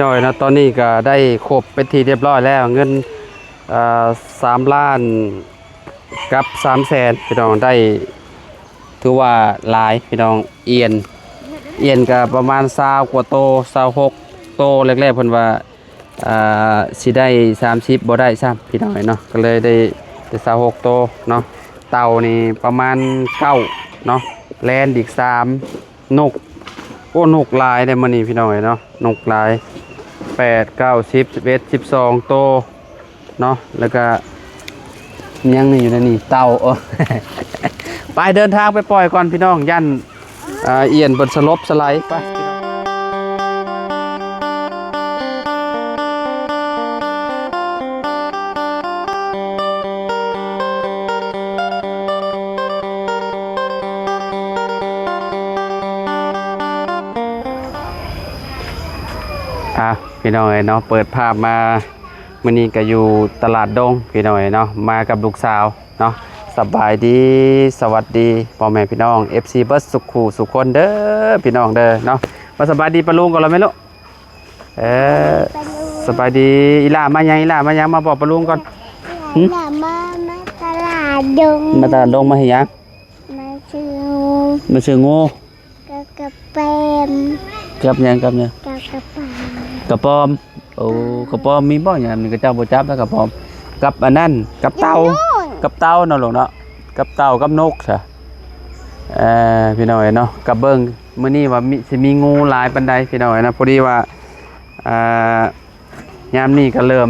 น้อยเนาะ ตอนนี้ก็ได้ครบเป็นที่เรียบร้อยแล้ว เงิน เอ่อ สามล้านกับสามแสน พี่น้อง ได้ถือว่าหลาย พี่น้อง เอียน เอียนก็ประมาณซาวกว่าโต ซาวหกโต แรกๆ เพิ่นว่า อ่า สิได้สามสิบ บ่ได้ซ้ำ พี่น้องเนาะ ก็เลยได้แต่ซาวหกโตเนาะ เต่านี่ประมาณเก้าเนาะ แลนอีกสาม นก โอ้ นกหลายเด้มื้อนี้พี่น้องเอ้ยเนาะ นกหลาย แปด เก้า สิบ สิบเอ็ด สิบสอง โตเนาะ แล้วก็ยังนี่อยู่ในนี่ เต่า โอ้ ไปเดินทางไปปล่อยก่อนพี่น้อง ย่าน อ่า เอียนเพิ่นสลบสไลด์ ไป อ่ะ พี่น้องเอ้ยเนาะ เปิดภาพมา มื้อนี้ก็อยู่ตลาดดง พี่น้องเอ้ยเนาะ มากับลูกสาวเนาะ สบายดี สวัสดี พ่อแม่พี่น้อง เอฟซี เบิดสุขูสุคนเด้อ พี่น้องเด้อเนาะ มาสบายดีป้าลุงก่อนเลยไหมลูก เออ สบายดี อีหล่ามายัง อีหล่ามายัง มาบอกป้าลุงก่อน หึ หล่ามา มาตลาดดง มาตลาดดงมาเฮ็ดหยัง มาซื้อ มาซื้องู กับกระแปม กับหยัง กับหยัง กับกระป๋อม กระป๋อม โอ้ กระป๋อมมีบ่ ยามนี้เขาเจ้าบ่จับแล้วกระป๋อม กับอันนั้น กับเต่า กับเต่าเนาะลูกเนาะ กับเต่า กับนกซะ เอ่อ พี่น้องเอ้ยเนาะ ก็เบิ่งมื้อนี้ว่ามี สิมีงูหลายปานใด พี่น้องเอ้ยเนาะ พอดีว่า อ่า ยามนี้ก็เริ่ม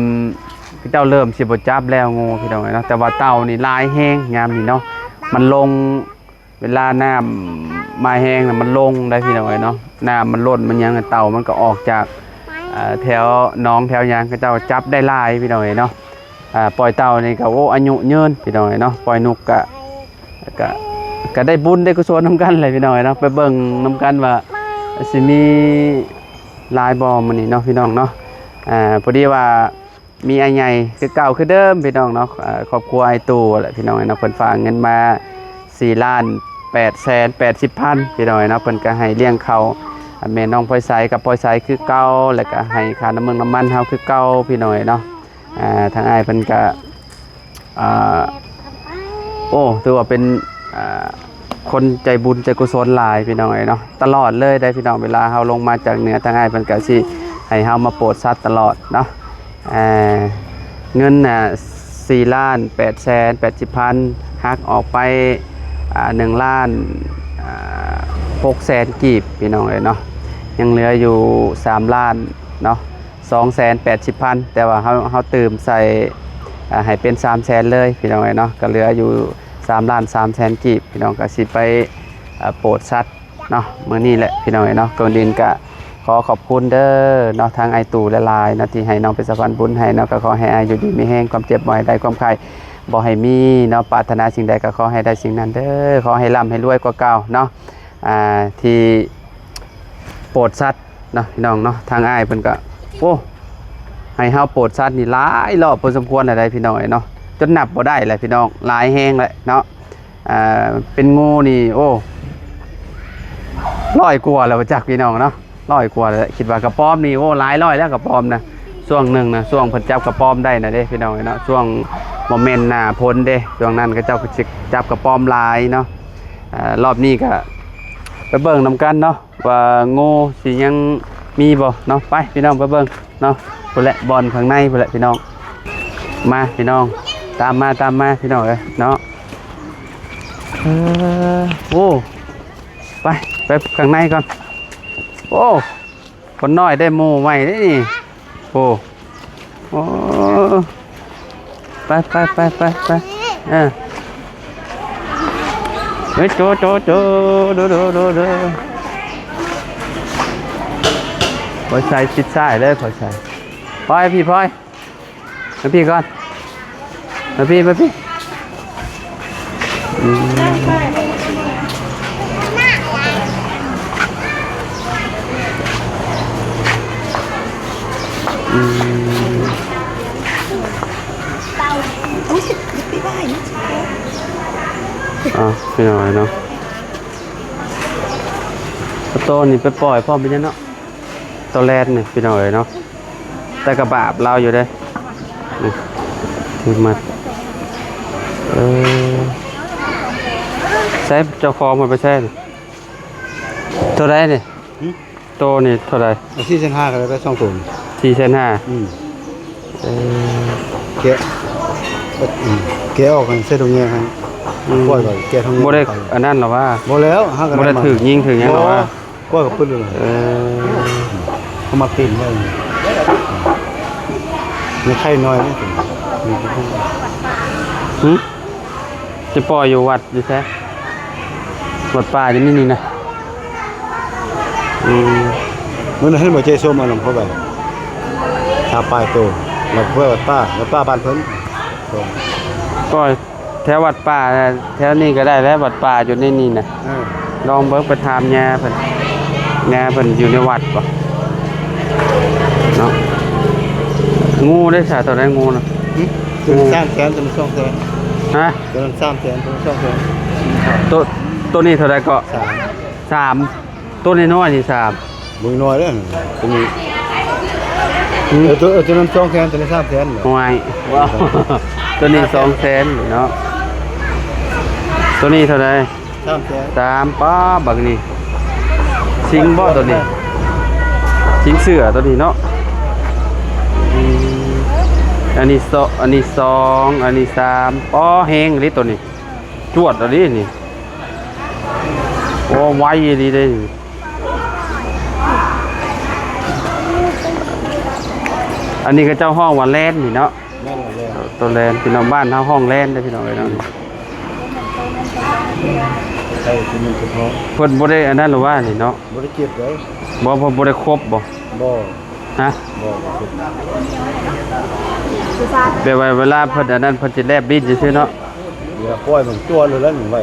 เขาเจ้าเริ่มสิบ่จับแล้วงู พี่น้องเอ้ยเนาะ แต่ว่าเต่านี่หลายแฮงยามนี้เนาะ มันลง เวลาน้ำมาแฮงน่ะมันลงได้พี่น้องเอ้ยเนาะ น้ำมันล้นมันหยัง เต่ามันก็ออกจาก เอ่อ แถวหนองแถวหยัง เขาเจ้าจับได้หลายพี่น้องเอ้ยเนาะ อ่า ปล่อยเต่านี่ก็ โอ้ อายุยืนพี่น้องเอ้ยเนาะ ปล่อยนกก็ ก็ ก็ได้บุญได้กุศลนำกันแหละพี่น้องเอ้ยเนาะ ไปเบิ่งนำกันว่าสิมีหลายบ่มื้อนี้เนาะพี่น้องเนาะ อ่า พอดีว่า มีอ้ายใหญ่คือเก่าคือเดิมพี่น้องเนาะ เอ่อ ครอบครัวอ้ายตู่แหละพี่น้องเนาะ เพิ่นฝากเงินมาสี่ล้านแปดแสนแปดสิบพันพี่น้องเนาะ เพิ่นก็ให้เลี้ยงข้าว แม่น้องพลอยใสกับพลอยใสคือเก่า แล้วก็ให้ค่าน้ำมันน้ำมันเฮาคือเก่าพี่น้องเนาะ อ่า ทางอ้ายเพิ่นก็ อ่า โอ้ ถือว่าเป็น อ่า คนใจบุญใจกุศลหลายพี่น้องเอ้ยเนาะ ตลอดเลยได้พี่น้อง เวลาเฮาลงมาจากเหนือ ทางอ้ายเพิ่นก็สิให้เฮามาโปรดสัตว์ตลอดเนาะ อ่า เงินน่ะสี่ล้านแปดแสนแปดสิบพัน หักออกไป อ่า หนึ่งล้าน อ่า หกแสนกีบพี่น้องเอ้ยเนาะ ยังเหลืออยู่สามล้านเนาะ สองแสนแปดสิบพัน แต่ว่าเฮา เฮาตื่มใส่ อ่า ให้เป็นสามแสนเลยพี่น้องเอ้ยเนาะ ก็เหลืออยู่สามล้านสามแสนกีบ พี่น้องก็สิไป อ่า โปรดสัตว์เนาะ มื้อนี้แหละพี่น้องเอ้ยเนาะ ก่อนอื่นก็ขอขอบคุณเด้อเนาะ ทางอ้ายตู่หลายๆเนาะ ที่ให้น้องเป็นสะพานบุญให้เนาะ ก็ขอให้อ้ายอยู่ดีมีแฮง ความเจ็บบ่ให้ได้ ความไข้บ่ให้มีเนาะ ปรารถนาสิ่งใดก็ขอให้ได้สิ่งนั้นเด้อ ขอให้ร่ำให้รวยกว่าเก่าเนาะ อ่า ที่โปรดสัตว์ เนาะพี่น้องเนาะ ทางอ้ายเพิ่นก็ โอ้ ให้เฮาโปรดสัตว์นี่หลายรอบพอสมควรแล้วได้พี่น้องเอ้ยเนาะ จนนับบ่ได้แล้วพี่น้อง หลายแฮงแล้วเนาะ อ่า เป็นงูนี่ โอ้ ร้อยกว่าแล้วจักพี่น้องเนาะ ร้อยกว่าแล้ว คิดว่ากระป๋อมนี่ โอ้ หลายร้อยแล้วกระป๋อมนะ ช่วงหนึ่งนะ ช่วงเพิ่นจับกระป๋อมได้นะเด้พี่น้องเอ้ยเนาะ ช่วงบ่แม่นหน้าฝนเด้ ช่วงนั้นเขาเจ้าก็สิจับกระป๋อมหลายเนาะ อ่า รอบนี้ก็ไปเบิ่งนำกันเนาะ ว่างูสิยังมีบ่เนาะ ไปพี่น้องไปเบิ่งเนาะ พุ้นแหละบ่อนข้างในพุ้นแหละพี่น้อง มาพี่น้อง ตามมา ตามมาพี่น้องเอ้ยเนาะ เออ โอ้ ไป ไปข้างในก่อน โอ้ คนน้อยได้หมู่ใหม่เด้นี่ โอ้ โอ้ ไป ไป ไป ไป ไป เออ เฮ้ย โจ โจ โจ โด โด โด โด พลอยใสชิดซ้ายเลย พลอยใส พลอย พี่พลอย มาพี่ก่อน มาพี่ มาพี่ อืม อืม อ่ะ พี่น้องเนาะ เอาโตนี่ไปปล่อยพร้อมไปเนี่ยเนาะ ໂຕແລນນີ້ພີ່ນ້ອງເອີຍເນາະ ແຕ່ກະບາບລາວຢູ່ເດ້ ນີ້ຖືກມາ ເອີ ໃສເຈົ້າຂອງມັນໄປໃສນີ້? ເທົ່າໃດນີ້? ຫຶ? ໂຕນີ້ເທົ່າໃດ? ສີ່ແສນຫ້າ ກໍໄດ້ສອງໂຕນີ້ ສີ່ແສນຫ້າ ອືມ ເອີ ແກະ ອືມ ແກະອອກໃຫ້ໃສ່ຖົງແຍງໃຫ້ ອືມ ປ່ອຍໄວ້ແກະຖົງແຍງ ບໍ່ໄດ້ອັນນັ້ນລະວ່າ ບໍ່ແລ້ວ ເຮົາກໍບໍ່ໄດ້ຖືກຍິງຖືກຫຍັງລະວ່າ ບໍ່ ກ້ອຍກັບປຶ້ນເລີຍ ເອີ ເອົາມາປິ່ນໄວ້ ມີໄຂ່ນ້ອຍນີ້ ຫຶ? ຈະປ່ອຍຢູ່ວັດຢູ່ໃສ? ວັດປ່າຢູ່ນີ້ນີ້ນະ ອືມ ມື້ນັ້ນເຫັນບໍ່ ເຈ້ສົມເອົານຳເຂົ້າໄປ ຊາວປາຍໂຕ ແລ້ວໄປວັດປ່າ ວັດປ່າບ້ານເພິ່ນ ກໍ ແຖວວັດປ່າ ແຖວນີ້ກໍໄດ້ແຫຼະ ວັດປ່າຢູ່ໃນນີ້ນະ ເອີ ລອງເບິ່ງໄປຖາມຍ່າເພິ່ນ ຍ່າເພິ່ນຢູ່ໃນວັດບໍ່ເນາະ ງູເດ້ຊະ ເທົ່າໃດງູນະ? ຫຶ? ໂຕໜຶ່ງສາມແສນ ໂຕໜຶ່ງສອງແສນ ຮະ? ໂຕໜຶ່ງສາມແສນ ໂຕໜຶ່ງສອງແສນ ໂຕ ໂຕນີ້ເທົ່າໃດເກາະ? ສາມ ສາມ ໂຕນ້ອຍໆນີ້ສາມ ບໍ່ນ້ອຍເດ້ ໂຕນີ້ ຫຶ? ເອີ ໂຕ ເອີ ໂຕນັ້ນສອງແສນ ໂຕນີ້ສາມແສນ ໂອ້ຍ ວ້າວ ໂຕນີ້ສອງແສນເນາະ ໂຕນີ້ເທົ່າໃດ? ສາມແສນ ສາມ ປ້າ ບັກນີ້ ຊິງບໍ່ໂຕນີ້? ຊິງເສືອໂຕນີ້ເນາະ ອືມ ອັນນີ້ສອງ ອັນນີ້ສອງ ອັນນີ້ສາມ ປ້າ ແຮງເດ້ໂຕນີ້ ຈວດເອົາເດ້ນີ້ ໂອ້ ໄວອີ່ຫຼີເດ້ນີ້ ອັນນີ້ເຂົາເຈົ້າຮ້ອງວ່າແລນນີ້ເນາະ ແມ່ນແລ້ວ ໂຕແລນ ພີ່ນ້ອງ ບ້ານເຮົາຮ້ອງແລນເດ້ພີ່ນ້ອງເອີຍເນາະ ໃສ່ເປັນເສພາະ ເພິ່ນບໍ່ໄດ້ອັນນັ້ນຫຼືວ່ານີ້ເນາະ ບໍ່ໄດ້ເກັບໄວ້ ບໍ່ ເພິ່ນບໍ່ໄດ້ຄົບບໍ່? ບໍ່ ຮະ? ບໍ່ ບໍ່ຄົບ ແບບວ່າເວລາເພິ່ນອັນນັ້ນ ເພິ່ນຊິແລບດິ້ນຊື່ໆເນາະ ເວລາປ່ອຍມັນຕົວະເລີຍແລ້ວນີ້ໄວ້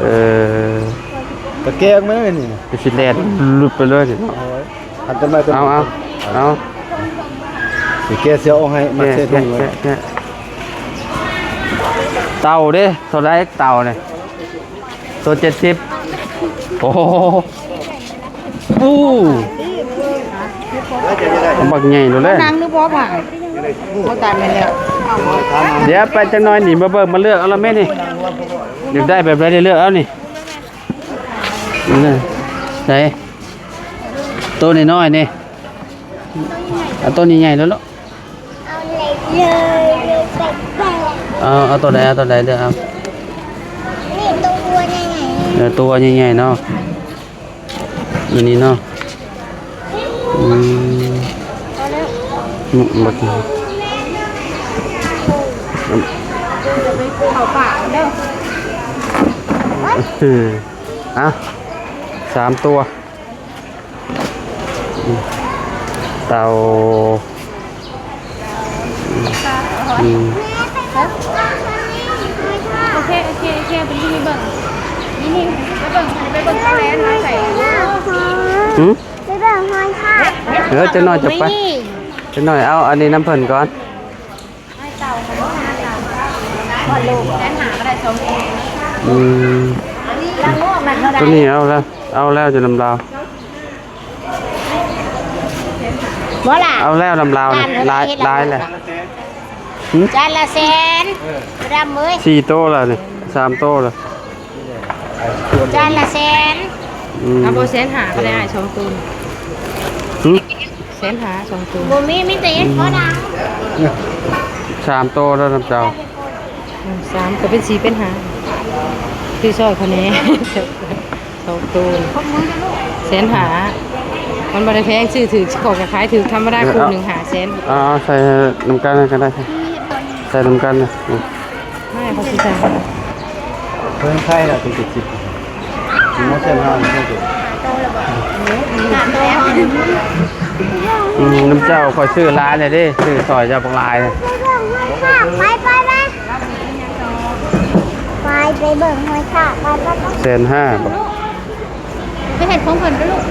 ເອີ ກະແກງມັນນີ້ ກະຊິແລ່ນຫຼຸດໄປເລີຍນີ້ເນາະ ໂອ້ຍ ອັນຕົ້ນໄມ້ຕົ້ນ ເອົາ ເອົາ ເອົາ ຊິແກະເສື້ອອອກໃຫ້ ມັດໃສ່ຖົງໄວ້ ແກະ ແກະ ແກະ ເຕົ່າເດ້ ເທົ່າໃດເຕົ່ານີ້? ໂຕເຈັດສິບ ໂອ້ໂຫ ບັກໃຫຍ່ໂລດເດ້ ນັ່ງຫຼືບໍ່ພາຍ ບໍ່ຕາຍແມ່ນແລ້ວ ດຽວໄປຈັກໜ້ອຍນີ້ ມາເບິ່ງມາເລືອກເອົາລະແມ່ນີ້ ຢາກໄດ້ແບບໃດເລືອກເອົານີ້ ໃດ ໂຕນ້ອຍໆນີ້ ເອົາໂຕໃຫຍ່ໆໂລດ ເອົາເລີຍ ເລີຍ ເລີຍ ແປະ ເອົາ ເອົາໂຕໃດ ເອົາໂຕໃດເລືອກເອົາ ນີ້ໂຕໃຫຍ່ໆ ເອີ ໂຕໃຫຍ່ໆເນາະ ອັນນີ້ເນາະ ອືມ ບໍ່ກິນ ເຂົ້າປາກເດີ ເອົາ ສາມຕົວ. ເຕົ່າ ອືມ ໂອເຄ ໂອເຄ ໂອເຄ ໄປເບິ່ງ ນີ້ ນີ້ ໄປເບິ່ງ ໄປເບິ່ງເຕົ່າແລ້ວນະ ໃສ່ ຫຶ? ໄປເບິ່ງຫອຍທາກ ເອີ ຈັກໜ້ອຍຈະໄປ ຈັກໜ້ອຍເອົາອັນນີ້ນຳເພິ່ນກ່ອນ. ອືມ ໂຕນີ້ເອົາແລ້ວ ເອົາແລ້ວຢູ່ນຳລາວ ບໍ່ລະ ເອົາແລ້ວນຳລາວນະ ຫຼາຍ ຫຼາຍແລ້ວ ຫຶ? ຈານລະແສນ ດຳເອີຍ ສີ່ໂຕລະນີ້ ສາມໂຕລະ ຈານລະແສນ ອືມ ເອົາບໍ່ ແສນຫ້າກໍໄດ້ອ້າຍ ສອງໂຕ ຫຶ? ແສນຫ້າ ສອງໂຕ ບໍ່ມີ ມີແຕ່ເຫັດ ອືມ ພໍດາວ ສາມໂຕແລ້ວນຳເຈົ້າ ອືມ ສາມ ກໍເປັນສີ່ເປັນຫ້າ ຄືຊ່ອຍຂ້ອຍແດ່ ສອງໂຕ ແສນຫ້າ ມັນບໍ່ໄດ້ແພງ ຊື້ຖືກ ຂອງກໍຂາຍຖືກທຳມະດາ ເອີ ຄູ່ໜຶ່ງຫ້າແສນ ເອົາ ເອົາໃສ່ນຳກັນກໍໄດ້ ໃສ່ນຳກັນນະ ອືມ ແມ່ ເຂົາຊິໃສ່ ເພິ່ນໃສ່ລະເປັນເຈັດສິບ ອືມ ນຳເຈົ້າຂ້ອຍຊື້ຫຼາຍແລ້ວເດ້ ຊື້ຊ່ອຍເຈົ້າບັກຫຼາຍ ໄປ ໄປ ໄປ ໄປ ໄປເບິ່ງຫ້ອຍທາກ ໄປ ໄປ ໄປ ແສນຫ້າ ບໍ່ ໄປເຮັດຂອງເພິ່ນເດີລູກ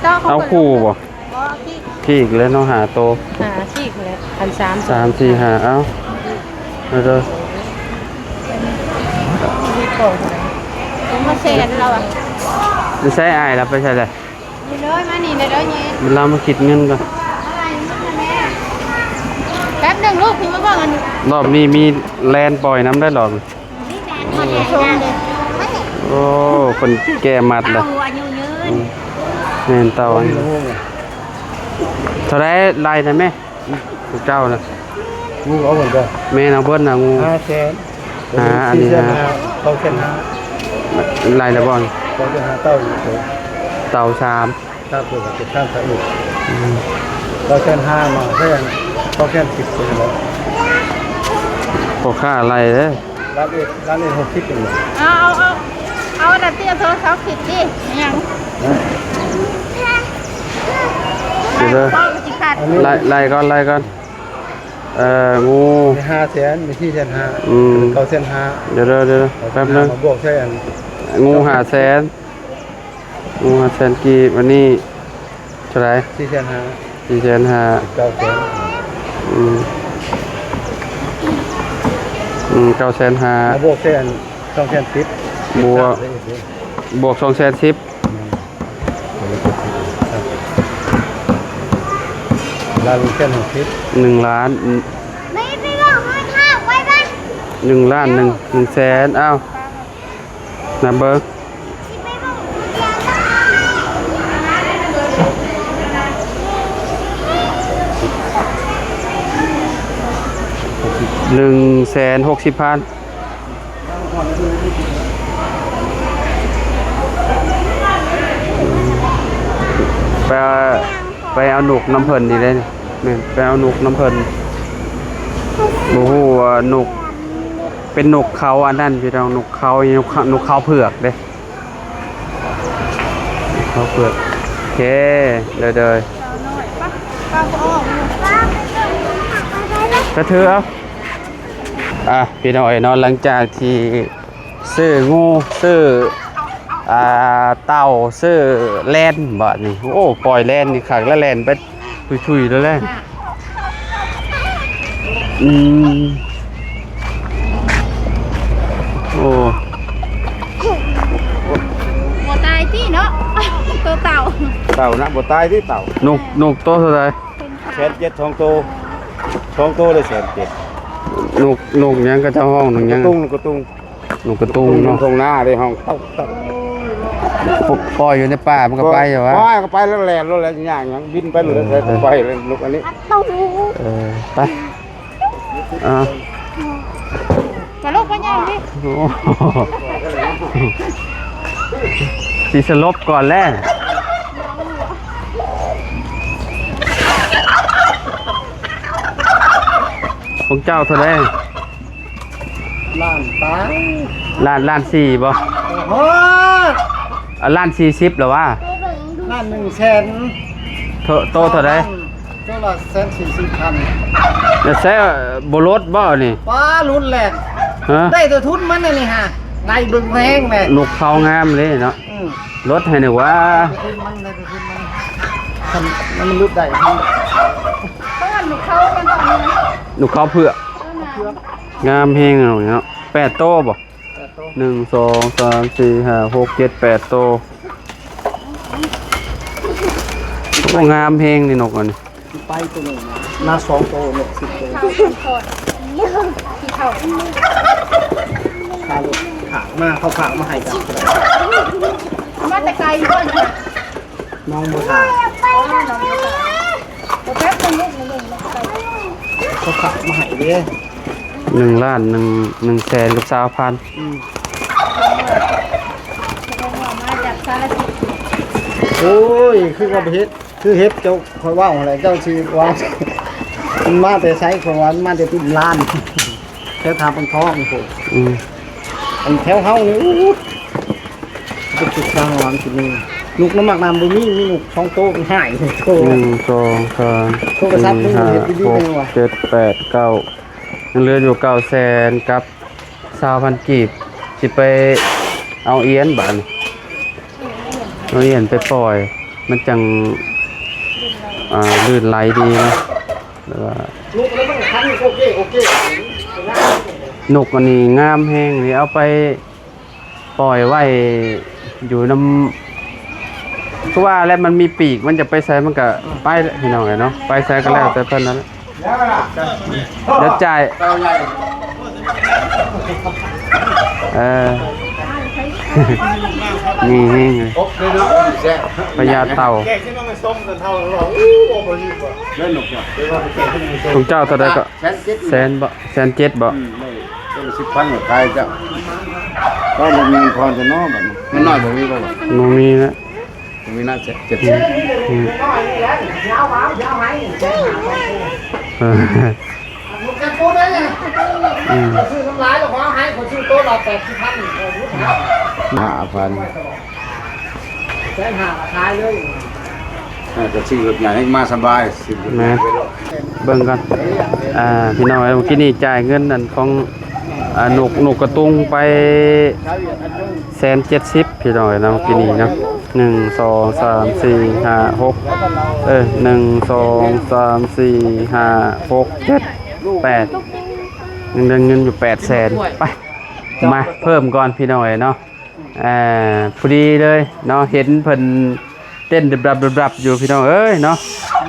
ເອົາ ເອົາຄູ່ບໍ່? ບໍ່ ຂີ້ອີກແລ້ວເນາະ ຫ້າໂຕ ຫ້າຂີ້ແລ້ວ ອັນສາມ ສາມ ສີ່ ຫ້າ ເອົາ ເດີ ມີຂອງເທົ່າໃດ? ໂອ້ ມາແຊນລາວອະ ໄປໃຊ້ອ້າຍລາວ ໄປໃຊ້ແລ້ວ? ນີ້ເດີ ມານີ້ເດີ ເດີນີ້ ລາວມາຄິດເງິນກ່ອນ. ແປັບໜຶ່ງລູກ ພີ່ມາເບິ່ງອັນ ລອບນີ້ມີແລນປ່ອຍນຳໄດ້ລອບ. ໂອ້ ເພິ່ນແກ່ມັດແລ້ວ. ອືມ ແມ່ນເຕົ່າອັນນີ້. ເທົ່າໃດໄລ່ນະແມ່? ພວກເຈົ້ານະ ງູເອົາເບິດບໍ່? ແມ່ນ ເອົາເບິດນະ ງູ ຫ້າແສນ ຫ້າ ອັນນີ້ ສີ່ແສນຫ້າ ຫ້າ ເກົ້າແສນຫ້າ. ໄລ່ແລ້ວບໍ່? ເກົ້າແສນຫ້າ ເຕົ້າຢູ່ ເຕົ້າສາມ ສາມຕົວ ສາມຕົວ ສາມຕົວ. ອືມ ເກົ້າແສນຫ້າ ມາແສນ ເກົ້າແສນສິບ ເປີເຊັນແລ້ວ. ພໍ່ຄ້າໄລ່ເດີ້. ລ້ານເອັດ ລ້ານເອັດ ຫົກສິບເອງ. ເອົາ ເອົາ ເອົາ ເອົາອັນນັ້ນຕິ ເອົາໂທລະສັບຜິດຕິ ຫຍັງ? ດຽວເດີ ໄລ່ ໄລ່ກ່ອນ ໄລ່ກ່ອນ. ເອີ ງູ ມີຫ້າແສນ ມີສີ່ແສນຫ້າ. ອືມ ເກົ້າແສນຫ້າ. ດຽວເດີ ດຽວເດີ ແປັບໜຶ່ງ ມາບວກໃສ່ອັນ ງູຫ້າແສນ ງູຫ້າແສນກີບ. ອັນນີ້ເທົ່າໃດ? ສີ່ແສນຫ້າ ສີ່ແສນຫ້າ ເກົ້າແສນ. ອືມ ອືມ ເກົ້າແສນຫ້າ ມາບວກໃສ່ອັນ ສອງແສນສິບ ບວກ ບວກສອງແສນສິບ. ລ້ານໜຶ່ງແສນຫົກສິບ ໜຶ່ງລ້ານ ໜຶ່ງລ້ານໜຶ່ງ ໜຶ່ງແສນ. ອ້າວ ນັບເບິ່ງ ໜຶ່ງແສນຫົກສິບພັນ. ໄປ ໄປເອົານົກນຳເພິ່ນນີ້ເດ້. ແມ່ນ ໄປເອົານົກນຳເພິ່ນ. ບໍ່ຮູ້ວ່ານົກ ເປັນນົກເຂົາອັນນັ້ນພີ່ນ້ອງ ນົກເຂົາ ນົກເຂົາ ນົກເຂົາເຜືອກເດ້. ເຂົາເຜືອກ ໂອເຄ ໂດຍໆ ກະຖືເອົາ. ອ່ະ ພີ່ນ້ອງເອີຍເນາະ ຫຼັງຈາກທີ່ຊື້ງູ ຊື້ ອ່າ ເຕົ່າ ຊື້ແລນ ບາດນີ້ ໂອ້ ປ່ອຍແລນນີ້ຄັກແລ້ວ ແລ່ນໄປ ທຸຍໆ ແລ້ວແຫຼະ. ອືມ ໂອ້ ບໍ່ຕາຍຕິເນາະ ໂຕເຕົ່າ ເຕົ່ານະ ບໍ່ຕາຍຕິເຕົ່າ. ນົກ ນົກໂຕເທົ່າໃດ? ແສນເຈັດ ສອງໂຕ ສອງໂຕໄດ້ແສນເຈັດ. ນົກ ນົກຫຍັງ ເຂົາເຈົ້າຮ້ອງນົກຫຍັງ? ກະຕຸງ ນົກກະຕຸງ. ນົກກະຕຸງເນາະ ທົ່ງນາເດ້ ຮ້ອງເຕົ້າໆ. ປ- ປ່ອຍຢູ່ໃນປ່າມັນກະໄປຢູ່ຫວາ? ປ່ອຍກະໄປແລ້ວ ແລ່ນໂລດແລ້ວ ຍາກຫຍັງ ບິນໄປໂລດແລ້ວ. ເອີ ໄປແລ້ວນົກອັນນີ້. ເອີ ໄປ ອ່າ ມາລູກ ມາຍ່າງດິ. ໂອ້ ຊິສະຫຼົບກ່ອນແລ້ວ. ຂອງເຈົ້າເທົ່າໃດ? ລ້ານປາຍ. ລ້ານ ລ້ານສີ່ບໍ່? ໂອ້ໂຫ ອ່າ ລ້ານສີ່ສິບແລ້ວຫວາ? ລ້ານໜຶ່ງແສນ. ໂຕ ໂຕເທົ່າໃດ? ໂຕລະແສນສີ່ສິບພັນ. ແລ້ວແຊ ບໍ່ຫຼຸດບໍ່ນີ້? ປ້າ ຫຼຸດແຫຼະ. ຮະ? ໄດ້ແຕ່ທຶນມັນອັນນີ້ຫາ ໄດ້ເບິ່ງແພງແຫຼະ. ນົກເຂົາງາມເດ້ເນາະ. ອືມ ຫຼຸດໃຫ້ແດ່ຫວາ? ໄດ້ແຕ່ທຶນມັນ ໄດ້ແຕ່ທຶນມັນ ຄັນມັນຫຼຸດໄດ້. ເອີ້ນນົກເຂົາ ນົກເຂົາເຜືອກ. ງາມແຮງເນາະ. ແປດໂຕບໍ່? ແປດໂຕ. ໜຶ່ງ ສອງ ສາມ ສີ່ ຫ້າ ຫົກ ເຈັດ ແປດໂຕ. ໂອ້ ງາມແຮງນີ້ນົກອັນນີ້. ໄປໂຕໜຶ່ງນະ ນະສອງໂຕ ນົກສິບໂຕ. ເຂົາເປັນຄົນ ເຂົາ ເຂົາຝາກມາ ເຂົາຝາກມາໃຫ້ກັນ. ເອົາມາແຕ່ໄກຢູ່ບໍ່ນີ້? ນ້ອງບໍ່ຖ່າຍ ບໍ່ແປັບໜຶ່ງລູກ ໜຶ່ງ ເຂົາຂາຍມາໃຫ້ເດ້. ໜຶ່ງລ້ານໜຶ່ງ ໜຶ່ງແສນກັບຊາວພັນ. ອືມ ແສດງວ່າມາຈາກສາລະສິດ. ໂອ້ຍ ຄືວ່າບໍ່ເຮັດ ຄືເຮັດເຈົ້າ ຂ້ອຍເວົ້າຫັ້ນແຫຼະ ເຈົ້າຊິວ່າ ມັນມາແຕ່ໃສ ຂ້ອຍວ່າມັນມາແຕ່ຕຸ້ມລ້ານ ແຖວທ່າປາງທອງພຸ້ນ. ອືມ ອັນແຖວເຮົານີ້ ອູ້ ໄປສຶກສາຫາກິນນີ້ ນົກນ້ຳໝາກນ້ຳບໍ່ມີ ມີນົກສອງໂຕ ມັນຫາຍໂຕ. ໜຶ່ງ ສອງ ສາມ ໂທລະສັບ ສີ່ ຫ້າ ຫົກ ເຈັດ ແປດ ເກົ້າ ຍັງເຫຼືອຢູ່ເກົ້າແສນກັບຊາວພັນກີບ ຊິໄປເອົາອຽນບາດນີ້ ເອົາອຽນໄປປ່ອຍ ມັນຈັ່ງ ອ່າ ລື່ນໄຫຼດີເນາະ. ແບບວ່ານົກອັນນີ້ມັນຄັນ ໂອເຄ ໂອເຄ ນົກອັນນີ້ງາມແຮງນີ້ ເອົາໄປ ປ່ອຍໄວ້ຢູ່ນຳ ຄືວ່າແຫຼະ ມັນມີປີກ ມັນຈະໄປໃສມັນກະໄປແຫຼະ ພີ່ນ້ອງເອີຍເນາະ ໄປໃສກະແລ້ວແຕ່ເພິ່ນນັ້ນແຫຼະ. ດຽວຈ່າຍ ເອີ ນີ້ແຮງເລີຍ ພະຍາເຕົ່າ ຂອງເຈົ້າເທົ່າໃດເກາະ? ແສນເຈັດ ແສນບໍ່? ແສນເຈັດບໍ່? ອືມ ໄດ້ ໂຕລະສິບພັນກໍຂາຍເຈົ້າ ກໍບໍ່ມີເງິນທອນຊະເນາະ ບັດນີ້ ມັນນ້ອຍບໍ່ມີບໍ່? ບໍ່ມີແລ້ວ ບໍ່ມີນະ ເຈັດ ເຈັດສິບ ອືມ ອືມ ອືມ ຫ້າພັນ ແສນຫ້າຂາຍເລີຍ ເອີ ກໍຊື້ລົດໃຫຍ່ໃຫ້ມາສະບາຍ ຊື້ລົດໃຫຍ່ ແມ່ນ ເບິ່ງກ່ອນ ອ່າ ພີ່ນ້ອງເອີຍ ເມື່ອກີ້ນີ້ຈ່າຍເງິນອັນຂອງ ອ່າ ນົກ ນົກກະຕຸງໄປແສນເຈັດສິບ ພີ່ນ້ອງເອີຍເນາະ ເມື່ອກີ້ນີ້ເນາະ ໜຶ່ງ ສອງ ສາມ ສີ່ ຫ້າ ຫົກ ເອີ ໜຶ່ງ ສອງ ສາມ ສີ່ ຫ້າ ຫົກ ເຈັດ ແປດ ຍັງເຫຼືອເງິນຢູ່ແປດແສນ ໄປ ມາເພີ່ມກ່ອນ ພີ່ນ້ອງເອີຍເນາະ. ອ່າ ພໍດີເລີຍເນາະ ເຫັນເພິ່ນເຕັ້ນດັບໆຢູ່ພີ່ນ້ອງເອີຍເນາະ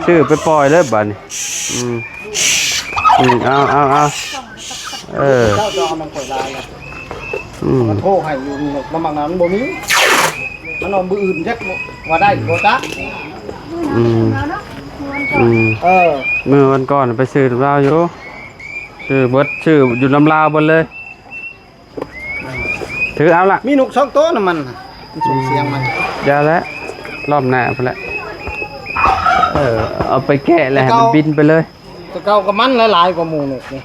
ຊື້ໄປປ່ອຍເລີຍບາດນີ້ ອືມ ອືມ ເອົາ ເອົາ ເອົາ ເອີ ເຈົ້າຈະເອົານຳຂ້ອຍຫຼາຍນະ ອືມ ມັນໂທໃຫ້ຢູ່ນຳໝາກນັ້ນມັນບໍ່ມີ ມັນເອົາມື້ອື່ນຈັກວ່າໄດ້ບໍ່ຈັກ ອືມ ອືມ ເອີ ມື້ວັນກ່ອນໄປຊື້ນຳລາວຢູ່ ຊື້ເບິດ ຊື້ຢູ່ນຳລາວເບິດເລີຍ. ຖືເອົາລະ ມີນົກສອງໂຕນຳມັນ ມັນສົ່ງສຽງມາ ຢ່າແຫຼະ ລອບໜ້າພຸ້ນແຫຼະ ເອີ ເອົາໄປແກະແລ້ວໃຫ້ມັນບິນໄປເລີຍ ແຕ່ເກົ່າກໍມັນຫຼາຍໆກວ່າໝູ່ນົກນີ້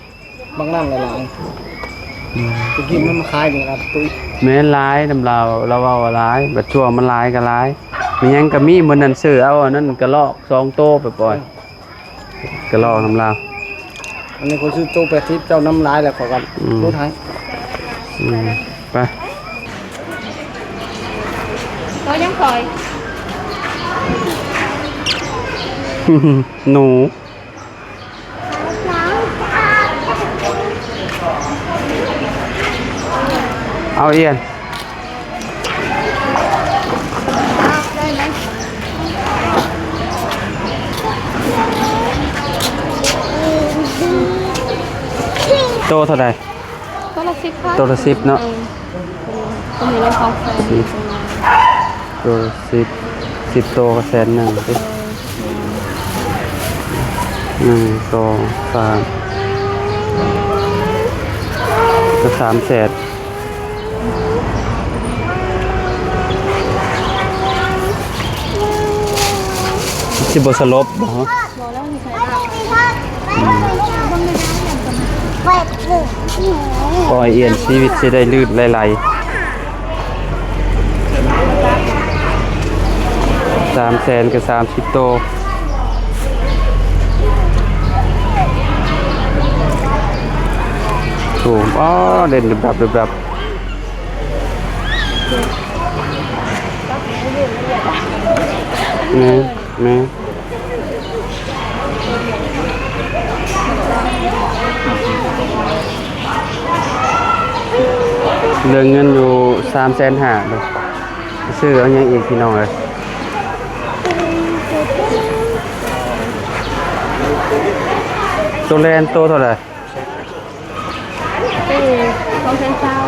ບາງນັ້ນຫຼາຍໆ ອືມ ຕະກີ້ມັນມາຂາຍນີ້ລະຕຸ້ຍ ແມ່ນຫຼາຍນຳລາວ ລາວເວົ້າວ່າຫຼາຍ ບັດຊ່ວງມັນຫຼາຍກໍຫຼາຍ ມີຫຍັງກໍມີ ມື້ນັ້ນຊື້ເອົາອັນນັ້ນກະລອກສອງໂຕໄປປ່ອຍ ກະລອກນຳລາວ ອັນນີ້ຂ້ອຍຊື້ໂຕແປດສິບ ເຈົ້ານຳຫຼາຍແລ້ວຂ້ອຍກໍ ອືມ ລົດໃຫ້ ອືມ ໄປ ໂຕຍັງຂ້ອຍ ໜູ ເອົາ ອຽນ ໂຕເທົ່າໃດ? ໂຕລະສິບພັນ ໂຕລະສິບເນາະ ເອີ ໂຕລະສິບ ສິບໂຕກໍແສນໜຶ່ງຕິ ເອີ ໜຶ່ງ ສອງ ສາມ ກໍສາມແສນ ຊິບໍ່ສະຫຼົບບໍ່? ບໍ່ແລ້ວ ອືມ ປ່ອຍອຽນ ຊີວິດຊິໄດ້ລື່ນໄຫຼໆ ສາມແສນກັບສາມສິບໂຕ ໂອ້ ເດັ່ນດັບໆ ແມ່ນ ແມ່ນ ເຫຼືອເງິນຢູ່ສາມແສນຫ້າ ເບິ່ງ ຊື້ເອົາຫຍັງອີກ ພີ່ນ້ອງເອີຍ? ໂຕແລນໂຕເທົ່າໃດ? ເອີ ສອງແສນຊາວ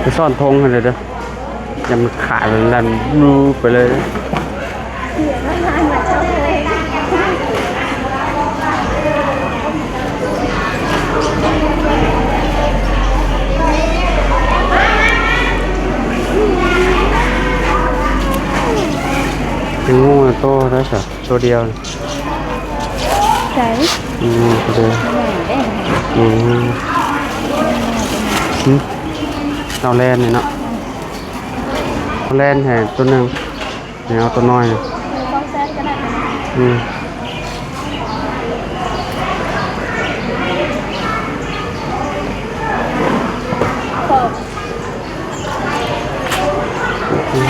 ໄປຊ້ອນຖົງໃຫ້ເດີ້ ຢ່າມັນຂາດ ແລ່ນບລູໄປເລີຍ. ເປັນງູໂຕໄດ້ຊະ ໂຕດຽວ ໃສ? ອືມ ໂຕດຽວ ອືມ ຫຶ ເອົາແລນນີ້ເນາະ ເອົາແລນໃຫ້ໂຕໜຶ່ງ. ແນວຕົວນ້ອຍນະ ສອງແສນກໍໄດ້ ອືມ ຂອບ ສ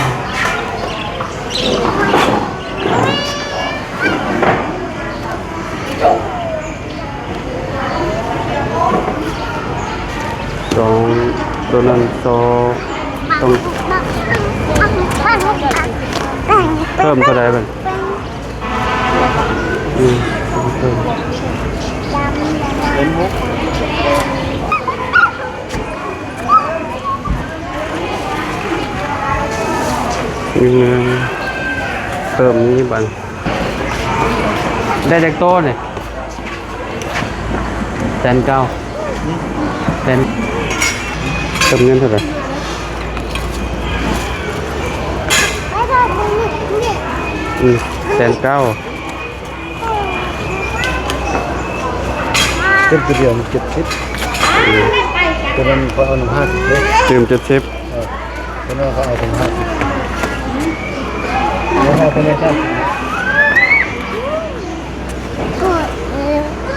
ອງ ໂຕນັ້ນສອງ ຕ້ອງເພີ່ມເທົ່າໃດບັດ? ອືມ ເພີ່ມ ເປັນຫົກ ເພີ່ມນີ້ບັດ ໄດ້ຈັກໂຕນີ້? ແສນເກົ້າ ແສນ ເພີ່ມເງິນເທົ່າໃດ? ອືມ ແສນເກົ້າ ເຕັມຕົວດຽວເຈັດສິບ ອືມ ຕົວນັ້ນເຂົາເອົານຳຫ້າສິບເດ້ ຕື່ມເຈັດສິບ ເອີ ຕົວນັ້ນເຂົາເອົານຳຫ້າສິບ ເອົາເອົາຕົວນີ້ຊະ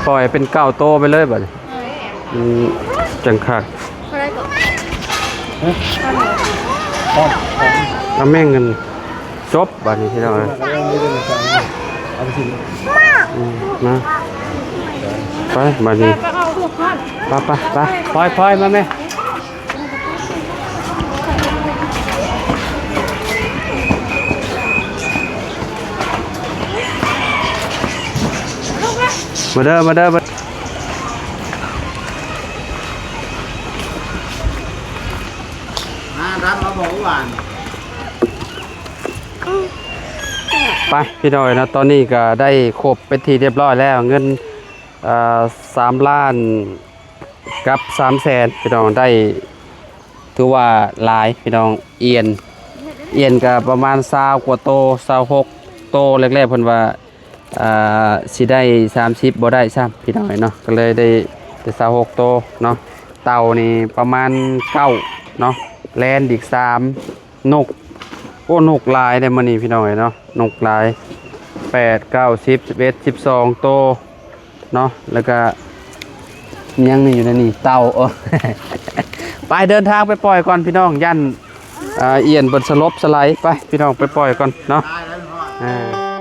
ປ່ອຍເປັນເກົ້າໂຕໄປເລີຍບັດນີ້. ອືມ ຈັ່ງຄັກ ເທົ່າໃດກໍ ຮະ ເອົາແມ່ງເງິນ ຈົບບາດນີ້ພີ່ນ້ອງເອີຍ ເອົາໄປຊິ ອືມ ມາ ໄປບາດນີ້ ໄປ ໄປ ໄປ ໄປ ໄປ ໄປ ໄປ ໄປ ໄປ ໄປ ໄປ ໄປ ໄປ ໄປ ໄປ ໄປ ໄປ ມາເດີ ມາເດີ ມາ ມາຮັບມາບອກວ່າ ໄປ ພີ່ນ້ອງເອີຍເນາະ ຕອນນີ້ກໍໄດ້ຄົບເປັນທີ່ຮຽບຮ້ອຍແລ້ວ ເງິນ ເອີ ສາມລ້ານ ກັບສາມແສນ ພີ່ນ້ອງ ໄດ້ຖືວ່າຫຼາຍພີ່ນ້ອງ ອຽນ ອຽນກໍປະມານຊາວກວ່າໂຕ ຊາວຫົກໂຕ ແລກໆ ເພິ່ນວ່າ ອ່າ ຊິໄດ້ສາມສິບບໍ່ໄດ້ຊ້ຳ ພີ່ນ້ອງເອີຍເນາະ ກໍເລີຍໄດ້ແຕ່ຊາວຫົກໂຕເນາະ ເຕົ່ານີ້ປະມານເກົ້າເນາະ ແລນອີກສາມ ນົກ ໂອ້ ນົກຫຼາຍເດ້ມື້ນີ້ພີ່ນ້ອງເອີຍເນາະ ນົກຫຼາຍ ແປດ ເກົ້າ ສິບ ສິບເອັດ ສິບສອງໂຕເນາະ ແລ້ວກະຍັງນີ້ຢູ່ໃນນີ້ ເຕົ່າ ໂອ້ ໄປເດີນທາງໄປປ່ອຍກ່ອນພີ່ນ້ອງ ຢ້ານ ອ່າ ອຽນເພິ່ນສະຫຼົບສະໄຫຼ ໄປພີ່ນ້ອງໄປປ່ອຍກ່ອນເນາະ ອ່າ.